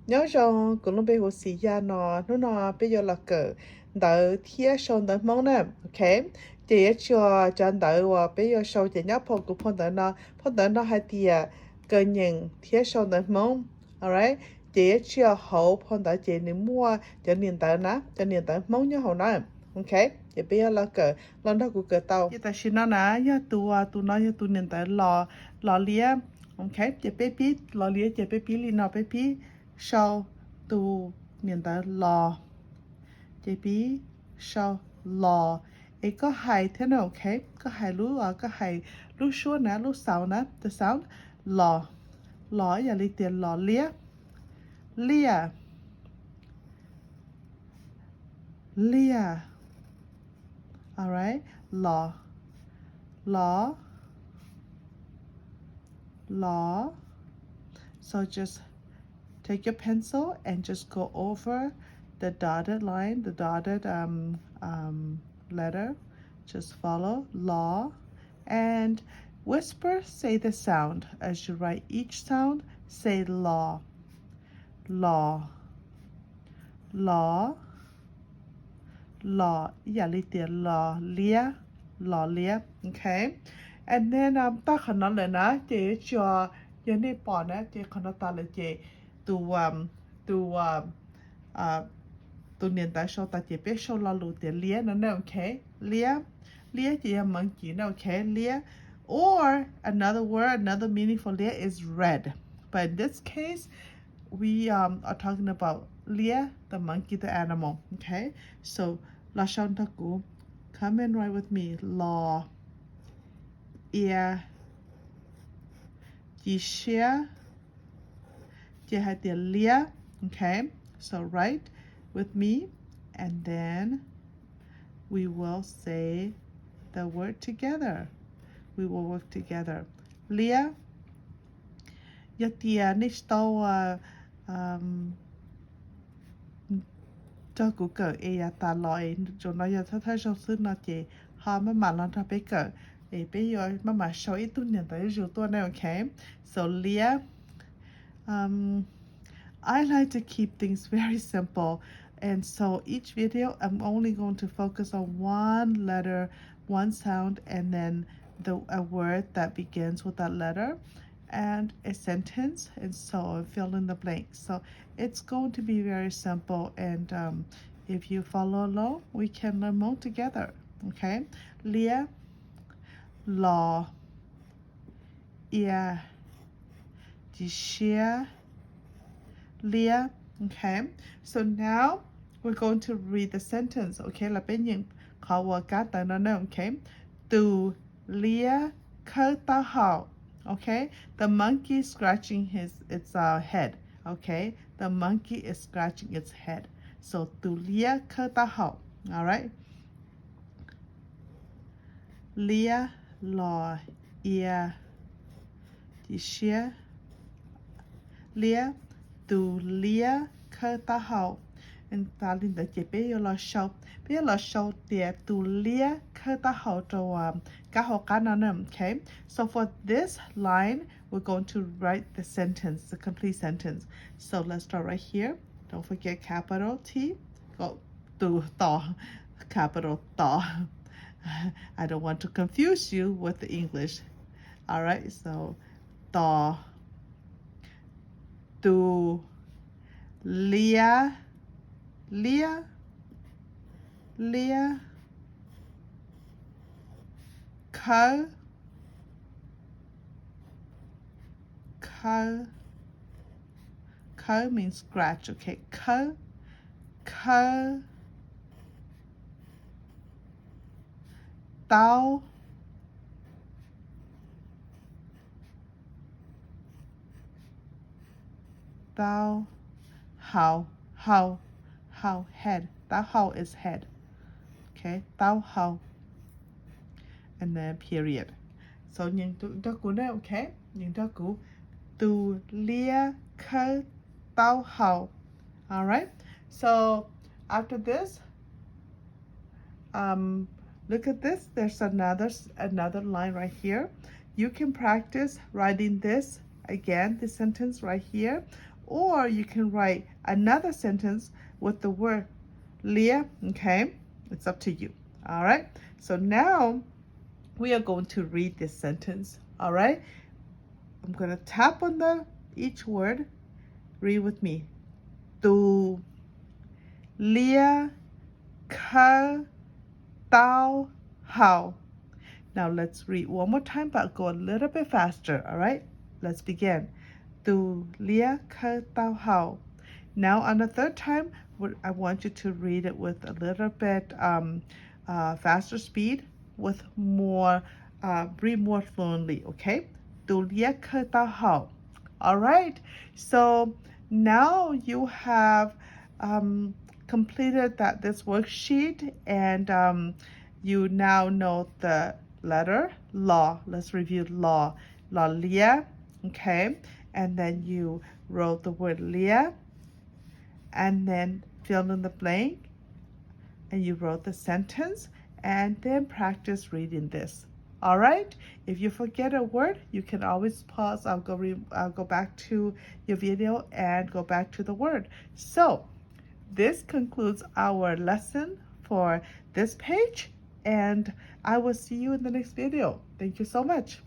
Nyob zoo, kuv lub npe hu Xis Yaj no, hnub no peb yuav los kawm ntawv thiab sau ntawv Hmoob na, ok. Ces yuav tso cov ntawv uas peb yuav sau ces nyob phau kuv phau ntawv no, phau ntawv no hais tias kawm nyeem thiab sau ntawv Hmoob, alright. Ces yuav tso hauv phau ntawv ces nws muaj cov niam ntawv na, cov niam ntawv Hmoob nyob hauv na, ok. Ces peb yuav los kawm, los nrog kuv kawm tau. Ces tam sim no na yog tus, tus no yog tus niam ntawv los, los liab, ok. Ces peb pib los liab ces peb pib li no, peb pib sau tus niam ntawv los, ces pib sau los, es koj hais thiab na, ok. Koj hais lub, koj hais lub suab na, lub sound na, the sound, los, los ib yam li tias los liab, liaj, liaj, alright, los, los, los. So just take your pencil and just go over the dotted line, the dotted um, um, letter. Just follow los and whisper, say the sound. As you write each sound, say los, los, los, los ib yam li tias los liab, los liab, ok. And then um, tag qhov no lawm na ces yuav tso, yog nej pom na ces qhov no tas lawm ces tus um, tus um, tus niam ntawv sau tas ces peb sau lo lus tias liab no na, ok. Liab, liab ces yog monkey na, ok, liab. Or another word, another meaning for liab is red. But in this case, we um, are talking about liab, the monkey, the animal, ok. So los sau nrog kuv, come and write with me, los, ia, ci siab, ces hais tias liab, ok. So write with me and then we will say the word together. We will work together. Liab, yog tias nej tsis tau nrog kuv kawm es yav tas los es zaum no yog thawj thawj zaug xwb no ces ho maj mam los nrog peb kawm es peb yuav maj mam sau ib tug niam ntawv zuj zus tuaj ne, ok. So liab, um, I like to keep things very simple, and so each video I'm only going to focus on one letter, one sound, and then the, a word that begins with that letter, and a sentence, and so on, fill in the blank. So it's going to be very simple, and um, if you follow along, we can learn more together. Okay? Liab, los, ia, ci siab, liab. Okay, so now we're going to read the sentence. Okay, los peb nyeem qhov uas kab ntawv no na. Okay, tus liab khawb taub hau. Okay, the monkey scratching his its uh, head. Okay, the monkey is scratching its head. So tus liab khawb taub hau. All right. Liab, los, ia, ci siab, liab, tus liab khawb taub hau. Tas li ntawd ces peb yuav los sau, peb yuav los sau tias tus liab khawb taub hau rau kab hauv qab no na. Okay, so for this line we're going to write the sentence, the complete sentence. So let's start right here. Don't forget capital T, tus, tos, capital tos. I don't want to confuse you with the English. All right, so tos, tus liab, liab, liab khawb, khawb, khawb means scratch, okay, khawb, khawb taub, taub hau, hau, hau, head, taub hau is head. Okay, taub hau. And then period. So nyeem nrog kuv na, okay, nyeem nrog kuv, tus liab khawb taub hau. All right, so after this, um, look at this. There's another another line right here. You can practice writing this again, this sentence right here, Or you can write another sentence with the word lia, okay? It's up to you. All right. So now we are going to read this sentence. All right. I'm going to tap on the each word. Read with me. Tu lia khaw tau hau. Now let's read one more time, but go a little bit faster, all right? Let's begin. Tu lia khaw tau hau. Now on the third time, I want you to read it with a little bit um, uh, faster speed, with more, uh, read more fluently, okay? Tu lia khaw tau hau. All right, so now you have um, completed that this worksheet and um, you now know the letter lo. Let's review lo. Lo lia. Okay, and then you wrote the word lia and then fill in the blank and you wrote the sentence and then practice reading this. All right. If you forget a word, you can always pause. I'll go re- I'll go back to your video and go back to the word. So this concludes our lesson for this page, and I will see you in the next video. Thank you so much.